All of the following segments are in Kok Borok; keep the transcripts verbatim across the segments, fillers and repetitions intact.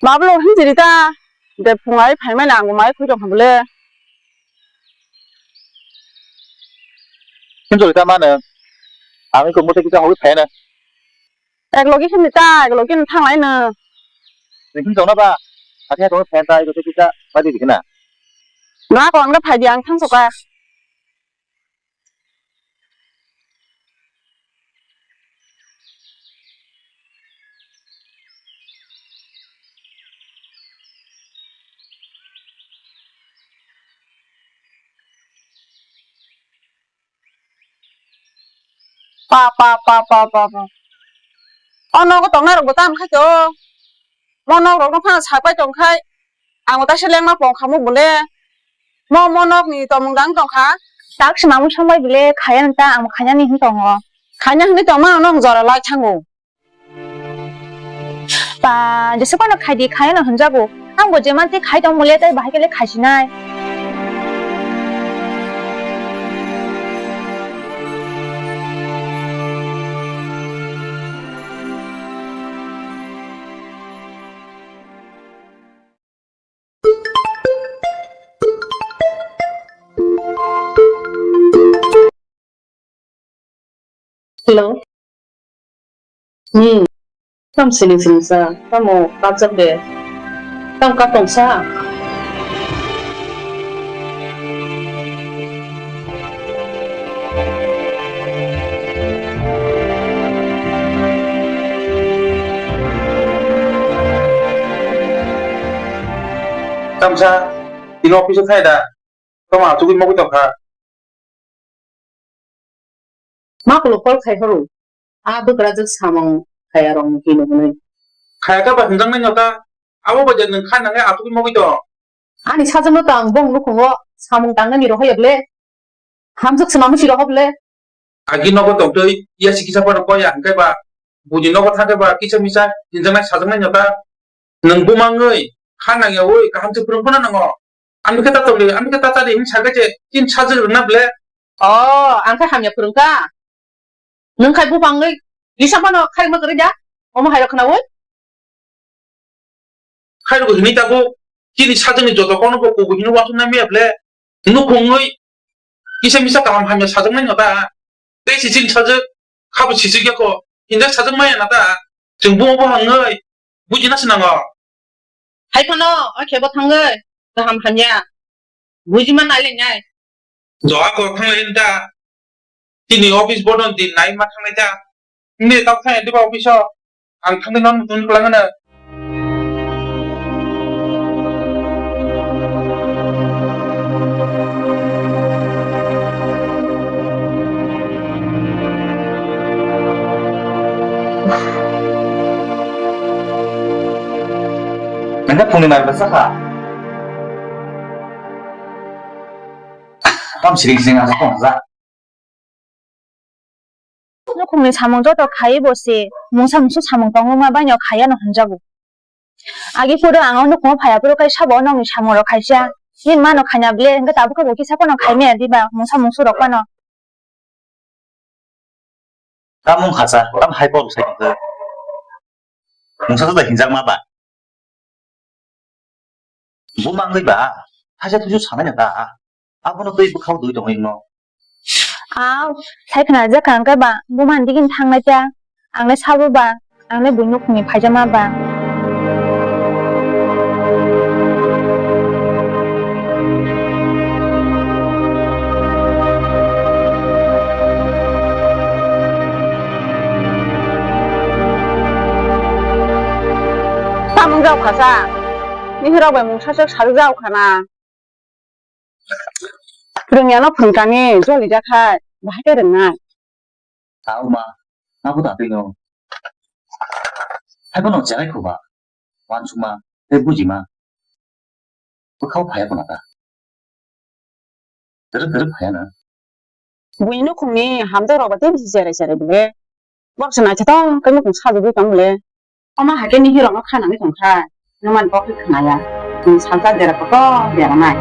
Bablo hinjiri ta. De phungai phaimani ang bo mai khui tongkha bole. Hinjiri ta mano. Ami ko mutai kita hoi phaina. Ek logi hinjiri ta, ek logi thanglai no. Hinjiri tongna ba. Ati tongna phaina ta, ek logi kita. Padi dikna. Ga ko ang da phai di ang thang soka. Pa, pa, pa, pa, pa, pa. O nogo tongnai rok bo tamo khai to. Mo nok rok no phano sak pai tong khai. Ang ta se lengma pong kha mo bole. Mo, mo nok ni tomung dang tong kha. Tak se mamung song bai bole khaya nang ta ang khaina ni hin tongo. Khaina hwnwi tong mano nong jora lai thango. Ta, jesa kono khai di, khai no hwnjago. Ang bo jeman tei khai tong mole tei bahai kele khai sinai. Hello. Hmm. Tam siling siling sa. Tamo kachak de. Tam katong sa. Tamsa, tini office o thai da. Tamo achugwi mogwi tongkha. Ma kulo call khai horo. A bwkrajwk samung khaya rokni hino hwnwi. Khaya kha ba hwnjaknai no ta. Abo ba je nwng kha nangnai achugwi mogwi tong. Ani sajwkno tang bong nukhungo samung tangnani rohoya ble. Hamjwk se mamung si roho ble. Agi nogo tongtwi ya si kisa phano koi ya hwnkhe ba buini nogo thangkhe ba kisa misa hinjaknai sajaknai no ta. Nwng buma wngwi kha nangyawi kaham se phwrwng phano nango. Ani khe ta tongdi, ani khe ta chadi hinwi sakhe se chini sajwk rwna ble. O, ang khe hamya phwrwngkha. Nwng khai bupha wngwi kisa phano khairokma kwrwi da? Omo hai rok khnaui? Khairok hinwi tabuk chini sajwkni joto kokno bo kubui hinwi uansuknai maya ble? Nukhungwi kisa misa kaham hamya sajaknai no ta? Tei si chini sajwk khabo sisik ya kho, hinjak sajwk maya na ta? Chwng buma bupha wngwi bujina se nango. Hai phano o khe bo thangwi kaham hamya bujima nai lai nai. Joa ko thanglai ta. Tini office bodo din nai ma thanglai ta. Nini tabuk thangya diba office o? Ang thangwi non tun kwlangano. Nangkhe phungni mai bwsa kha. Tam siring siring aswk tong jak. Nukhungni samung joto khaiwi bo se mungsa mungsu samung tongwngma baino khaiya no hwnjago. Agi phuru ang o nukhungo phaiya phuru kai sabo nokni samung rok khaisa. Nini mano khaina ble hwnkhe tabuk khe bo kisa phano khai maya diba mungsa mungsu rok phano. Tamung khacha, tam hai borok sai tongkhe. Mungsa joto hinjakma ba. Bo mangwi ba, thaisa thuisu sanai no ta. Abono twi bwkhao dui tongwi no. Aw, sai khna jak ang khe ba, bo man digin thangnai ta. Ang le sabo ba, ang le buino khungni phaijama ba. Tamung jao khasa. Nihirok bai mungsa sek sajak jao khana. Rwngya no phwrwngkani joli jak hai, bahai khe rwngnai. Tao ma, abo da twi no. Hai bono cherai kho ba. Wansukma tei bujima bwkhao phaiya khwna ta. Kwrwk kwrwk phaiya na. Buini nukhungni hamjak rok ba tei bisi cherai cherai bole. Borok se naithothok khe nukhung sajagwi tong bole. Omo hai khe nihirokno khanangwi tong kha. Nwmani kok khe khwnaya. Nwng salsa dera kotor deranai.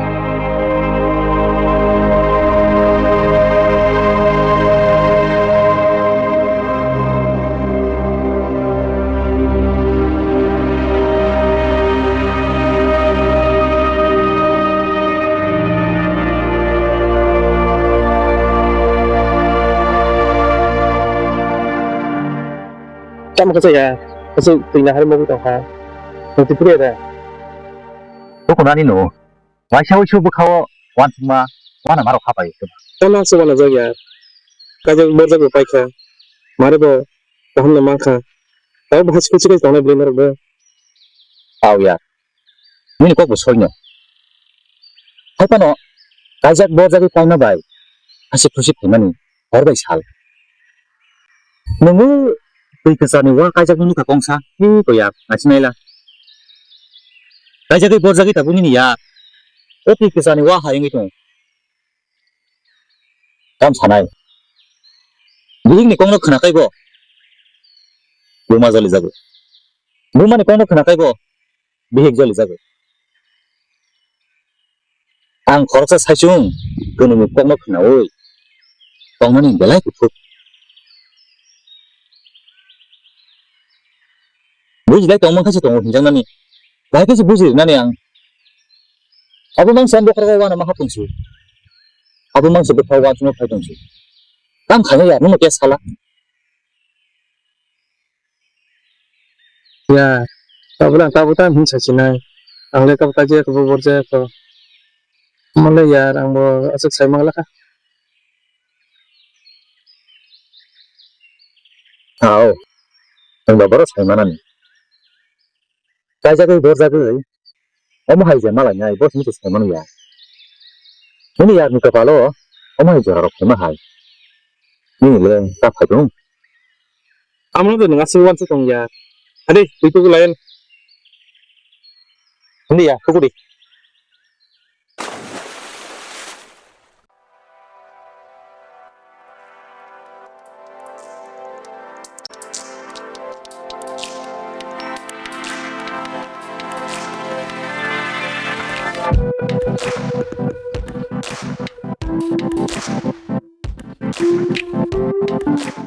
Tamo khe chaya, aswk twi nahar mogwi tongkha. Twi phuria da. Bukunani no. Waisa waisa bwkhao wansukma, wana marok hapai. Tamo aswk wana jak ya. Kajak borjak bo paikha. Mare bo kaham no mankha. Tamo bo hasikul sikul tongnai bwrwi norok bo. Tao ya. Nini kok bo soino. Hai phano kaijak borjagwi paima bai hasik khusik khaimani hor bai sal. Nwngo twi kwcharni wa kaijaknani kha kongsa, hi ko ya, naising naila. Kaijagwi borjagwi tabuk nini ya. O twi kwcharni wa hai wngwi tongo. Tam sanai. Bihikni kokno khwnakhai bo buma jolijago. Bumani kokno khwnakhai bo bihik jolijago. Ang khoroksa saichung kwnwi kokno khwnawi tongmani belai kuthuk. Bujilai tongmani khe se tongo hinjaknani. Bahai khe se bujirinani ang. Abo mangsa ang bokhorok wana ma hapung si. Abo mangsa bwkhao wansukma phai tong si. Tamo khaina ya, nwngno khe sala. Ya, tabuk ang tabuk tam hin sachinai. Ang le tabuk kaijak bo borjak ko. Mole ya, ang bo aswk sai mangla kha. Hao. Ang ba boro sai manani. Kaijagwi borjagwi. Omo hai je malai nai, bo simi se sai manu ya. Nini yakni kapalo, omo hai jora rok khaima hai. Nini le ta phai dong. Amo de nang asing wan se tong ya. Ade, twi tugu layan. Hindi ya, tugu di.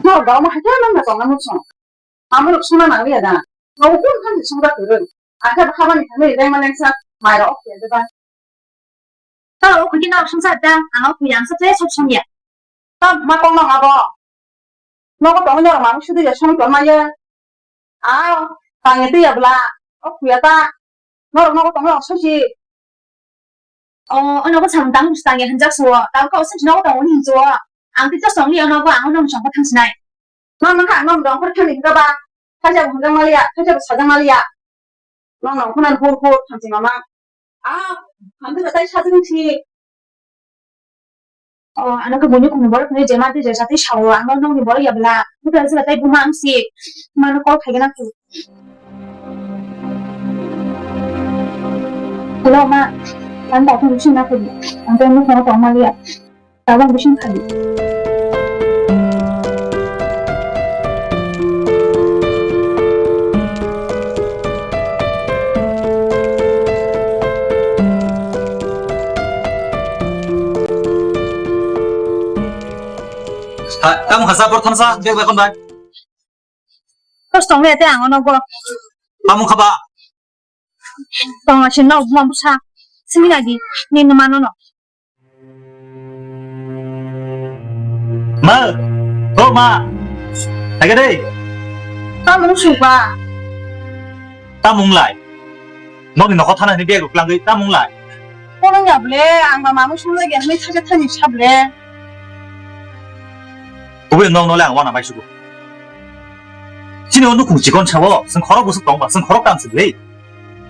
No, gama hajar nang na tong na muchung. Amo rok suna nang ya da. No kun kan sung ba turun. Akha khabani thani rai manang sa mai rok ya da. Ta o khuti na sung sa da. Ang o khuya ang sa tre sop sung ya. Ta ma tong na ma bo. Nogo tongwi norok mamung sudi ya songwi tongma ye. Aw, tangya twi ya bwla. O khuya ta. Norok nogo tongma rok sosi. O, o nogo samung tang tangya hinjak suo. Tabuk kha o sosi nogo tongmani hinsuo. Ang tei to songli o nogo ang o nogo songkha thangsinai. Nono kha nono dongkhor thani hinga ba. Thaisa bo hinjak maliya, thaisa bo sajak maliya. Nono khuna hur hur thansi mama. Aw, hamdi ba tai sajak si. O, ano khe buini khungni borok hwnwi jema twi jesa twi sao, ano nokni borok ya bwla. Buphang sila tei buma wng si. Mano call khaigena khe. Hello, ma. Ang dakhung bising na khe. Ang tei nokno tong maliya. Tabang bising khadi. Tamo khasa por thamsa bag bai kon bai. Kos tong le te ang ono go. Tamo khaba. Tong asin no buma busa. Simi lagi ni no mano no. Ma, o ma. Aga dei. Tamung suba. Tamung lai. Nokni nokho thana ni bag rok langwi tamung lai. Kono ya ble, ang ba mamung sung lagi ang ni thaja thani sable. Obe nok nole ang wana bai sugo. Chini o nukhung chikon sao, sing khorok busuk tong ba, sing khorok tam sing le.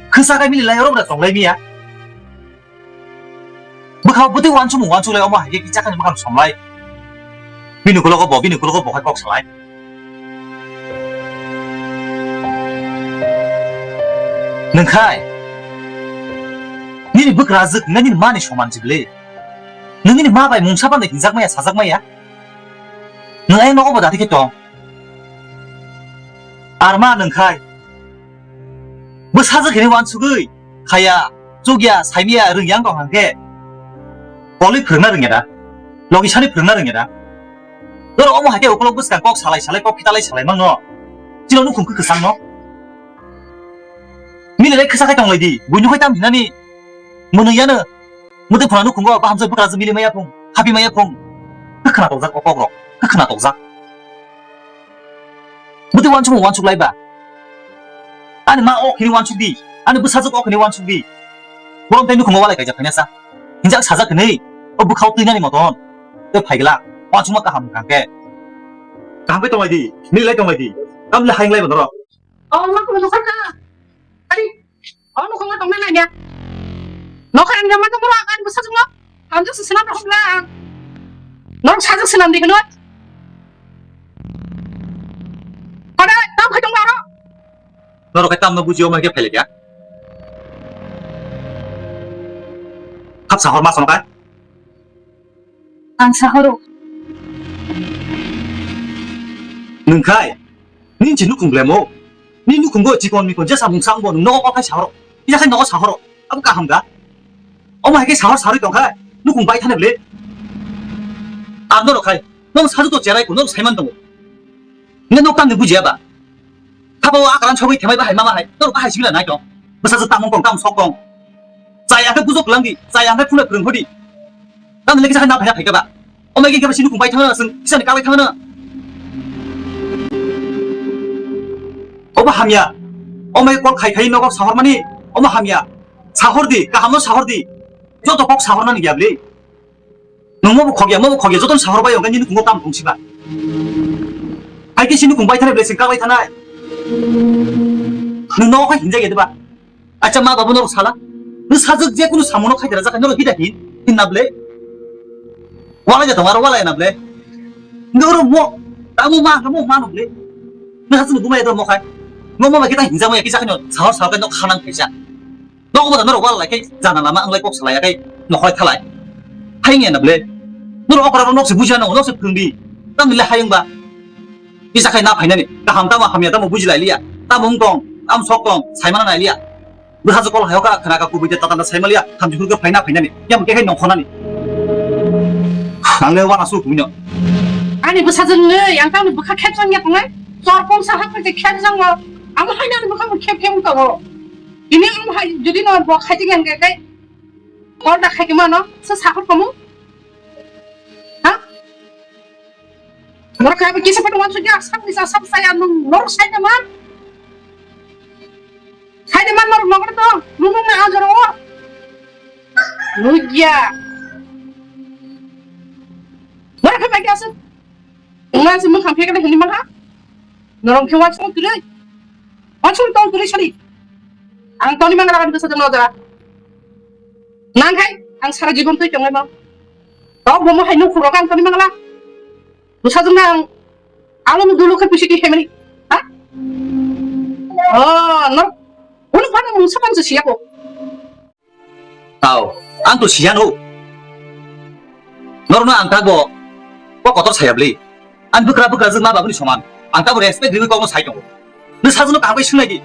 Khisa kai mili lai rok da tong lai miya. Bwkhao bwtwi uansukmung uansuk lai omo hai khe kicha khani mwkhang som lai. Bini ukulok o bo, bini ukulok o bo hai kok salai. Nwng khai nini bwkrajwk hwnwi nini mani soman si bwle. Nwng nini ma bai mungsa phano hinjak maya, sajak maya. Nwng ayang nogo bo dati khe tong. Arma nwng khai. Bwsajwk hinwi uansugwi khaya, chukya, saimya, rwngya wng tong hang khe. Kolwi phwrwngna rwngya da? Logi sani phwrwngna rwngya da? Norok omo hai khe ukolok bwskang kok salai salai, kok khitalai salai mangno. Chini nukhung khe kwchangno. Mililai khwsa khai tonglai di, buino khai tam hinani. Mwnwi yano. Mwtwi phano nukhungo bahamjak bwkrajwk mili maya phung, habi maya phung. Khe khna tokjak o kokrok, khe khna tokjak. Bo Tei wansukma wansuk lai ba. Ani ma o khini wansuk di. Ani bwsajwk o khini wansuk di. Borom tei nukhungo walai kaijak khaina sa. Hinjak sajak hinwi. O bwkhao twinani moton. Tei phaigla. Wansukma kaham wngkha khe. Kaham khe tonglai di. Milai tonglai di. Tamle hainglai ba norok. O ma khulu kha. Ani. O nukhungo tongnai nai ya. Nokha ang jama tongmoro ang ani bwsajwkno. Hamjak se swnam rok hwnla ang. Norok sajak swnam di hwnwi. Pada tam khai tong aro. Norok kai tamno bujio ma ke phele dia. Hap sahor ma sono kai. Ang sahoro. Nung khai. Nini si nukhung blemo. Nini nukhungo chikon mikon jesa mung sangbo nung nogo kothai sahoro. Ida khai nogo sahoro. Abo kaham da. Omo hai khe sahor sarwi tong khai. Nukhung bai thane ble. Ang norok khai. Nong sajwk to cherai ko nong saiman tongo. Nini nok tamni bujiya ba. Thabo akran sogwi themai bahai mama hai. Norok bahai sibila nai tong. Bwsajwk tamung tong tam sok tong. Chai ang khe bujok lang di. Chai ang khe phunai phwrwng hodi. Tamni lekisa hai na phai phai khe ba. Omai khe khe ba sini kung bai thangna sing. Kisani kabai thangna. Obo hamya. Omai kok khai khai nogo sahor mani. Omo hamya. Sahor di. Kaham no sahor di. Joto kok sahor nani ya bli. Nung mo bo khogya, mo bo khogya. Joto sahor bai ongkha nini kungo tam tong siba. Hai khe sini kung bai thanai blessing kabai thanai. Nung nogo khai hinjak ya diba. Acha ma babu norok sala. Nung sajwk je kunu samono khaidara jakha norok hida hin. Hinna ble. Walai ja tong aro walai na ble. Nung oro mo. Tamu ma mo ma no ble. Nung hachung gumai do mo khai. Mo mo ma kita hinjak mo ya kisa khino sahor sahor kai no khanang kaisa. Nogo bo da norok walai kai jana lama anglai kok salai kai nokhai thalai. Hai nge na ble. Norok okra nok se bujia no nok se phungdi. Tam le hayung ba. Bisa khai na phainani. Kaham tamo hamya tamo bujilai liya. Tamo wng tong, tam sok tong, saimana nai liya. Bwsajwk kol hayo ka khna ka kubui de tata na saimaliya. Thamchi khurke phaina phainani. Yam ke khai nongkhonani. Ang le wana su kubui no. Ani bwsajwk nwi ang tamo bwkha khep jang ya tongnai. Chor kong sa hak te khep jang lo. Amo haina bwkha khep khep tongo. Ini ang hai jodi no bo khai jeng ke kai. Kol da khai mano sa sa ko mu. Ha? Norok khai kisa pato wan suja sak ni sa sak saya nung norok sai da man. Sai da man norok nokor to. Nung nung na ajaro. Nugya. Norok khai kisa. Wngna se mwkhang phekre hwnwi mankha. Norok khe wansong kwrwi. Wansong tong kwrwi sari. Ang toni mangala ani bwsa jora. Nang hai ang sara jibon twi tongnai ma. Tok bomo hai nuk khurok ang toni mangala. Bwsa jora ang alo mu dulu khe pisi di hemri. Ha? Oh, no. Unu phano mungsa mungsa siya ko. Tao, ang to siya no. Norno ang tago, ko kotor saya bli. Ang bukra bukra jwk ma babuni soman. Ang tago respect riwi kokno sai tongo. Nw sajwkno kaham bai swngnai di.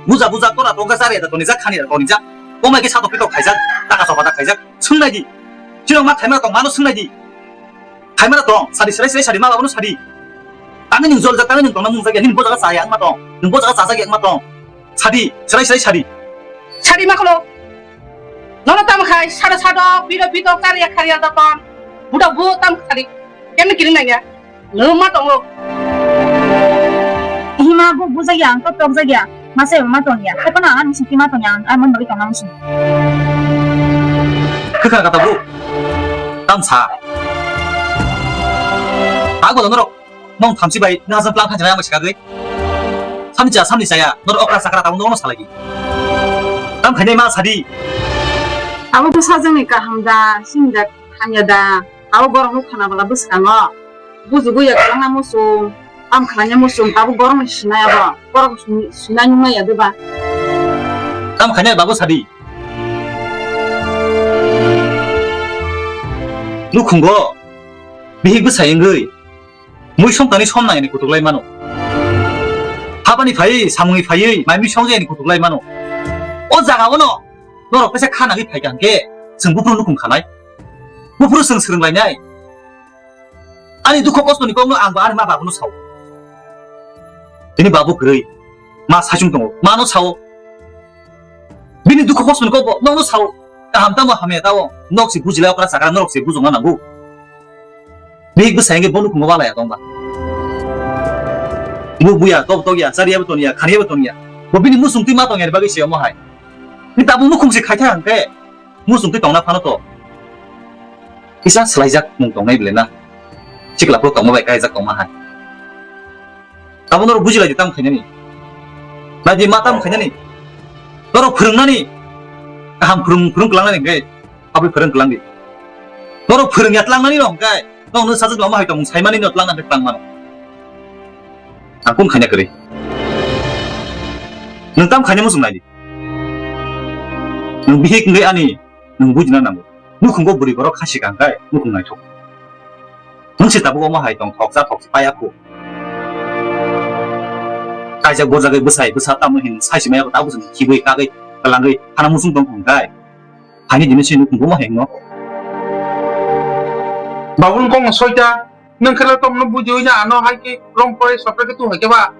Buja buja kora tongka chari da tonijak khani da tonijak. Omai ke sato pitok khaijak, taka sopada khaijak. Swngnai di. Chirok ma khaima tong mano swngnai di. Khaima tong, sadi srai srai sadi ma babunu sadi. Tangni nung jol jak, tangni nung tongna mung jak ya, nini bojaga chaya wngma tong, nung bojaga chajak ya wngma tong. Sadi, srai srai sadi. Sadi ma kholo. Nono tamo khai, sado sado, bido bido, kariya kariya dokon. Buda bu tamo sadi. Kemni kiring nangya. Lama tongo. Hima bu bujagya, ang to tokjagya. Masa ma tongya. Hai kono ang musi ma tongya, ang mon bagi tongna musi. Khakha kata bu. Tamsa. Agbo norok. Nong thamchi bai na jang plan khanjana ang sikagwi. Samni cha samni chaya nor okra sakra tamo nono salagi. Tam khainai ma sadi. Abo bwsajwkni kaham da, sini da hamya da. Abo borokno khana bwla bwskango. Bujugwi ya kwlangna muchung, tam khlaina muchung, abo borokni sinai abo. Borok sinai nungya deba. Tam khainai babu sadi. Nukhungo bihik bwsai wngwi. Mui somtani som nangani kutuk lai mano. Habani phaiwi, samungni phaiwi, mai mui songjani kutuk lai mano. O jaga o no, norok kaisa kha nangwi phai kha hwnkhe, chwng buphuru nukhung khanai. Buphuru chwng swrwng lainai. Ani dukho kostoni kokno ang bo ani ma babuno sao. Tini babu kwrwi, ma saichung tongo, mano sao. Bini dukho kostoni kokbo nokno sao. Kaham tamo hamya tao. Nok se bujilai okra sakra norok se bujongna nango. Bihik bwsai hwnkhe bo nukhungo walai ya tongba. Bo buya, tok tok ya, chariya bo tonya, khaniya bo tonya. Bo bini musung twi ma tongya ni bagwi se omo hai. Ni tabuk nukhung se khaitha hwnkhe, musung twi tongna phano to. Kisa swlaijak mung tongnai bele na. Sikla phuru tongma bai kaijak tongma hai. Tabuk norok bujilai di tam khainani. Nai di ma tam khainani. Norok phwrwngnani. Kaham phwrwng, phwrwng kwlangnani hwnkhe. Aboni phwrwng kwlang di. Norok phwrwngya twlangnani no hwnkhe, norok no sajwk lama hai tongmung saimani no twlang nang khe twlang mano. Ang kun khaina kwrwi. Nwng tam khaina muchung nai di. Nwng bihik wngwi ani, nwng bujina nango. Nukhungo bwrwi borok khasi ka hwnkhe, nukhung naithok. Nwng se tabuk omo hai tong thok cha thok paya khu. Kaijak borjagwi bwsai bwsa tamo hin sai se maya tabuk se khibwi kagwi kwlangwi hana muchung tong hwnkhe. Haini dini sini kumbuma hengno. Babun kong soita, nang khala tom no bujo ja ano hai ke rong pore sopra ke tu hai ke ba.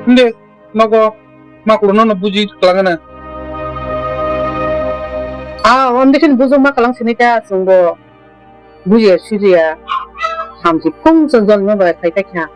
Nde, nogo, maklo no no buji klangana. Ah, on dekin bujo ma kalang sini ta sungbo. Buji siriya. Hamsi kong son jon ma ba khai ta kya.